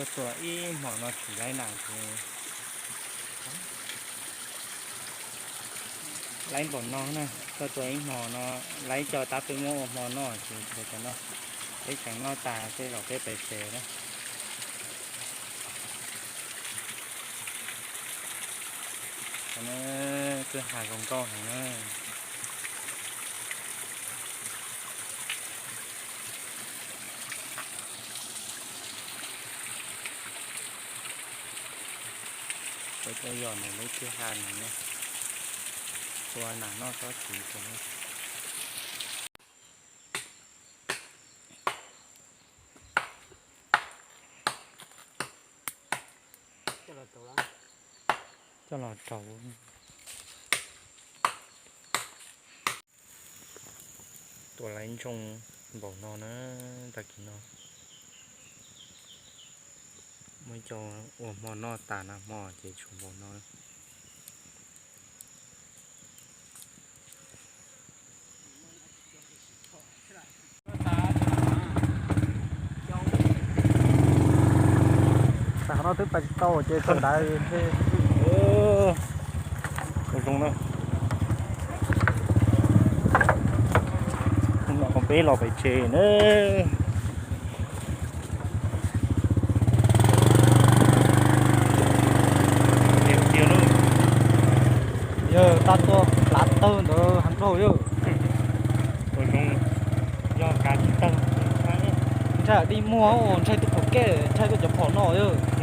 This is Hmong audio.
Tuaj tua ib hmo no tsis laib nas ces laib npaum no na. Tuaj tua ib hmo no laib cov tab peb muab ua hmo noj ces tshuav cov no. Peb tseem noj tas tej zaum peb pais tsev na. Kwj ha zoo nkauj heev na. Peb tuaj yos ntawm lub kwj ha no na, tua nas noj tsob txiv rau. Coj los rau. Tua laib ntsoog npaum no na, tag kis no muab coj ua hmo noj tas na, hmo ces tshuav npaum no. Tam no twb pais tsis tau ces thaum ntawd zoo na. Peb los pem tsev na. Yawg tab tuaj plav tawg ntawd heev dhau yawg. Ntshai dij muag, ntshai tuaj pom kej, ntshai tuaj cov phom no yawg.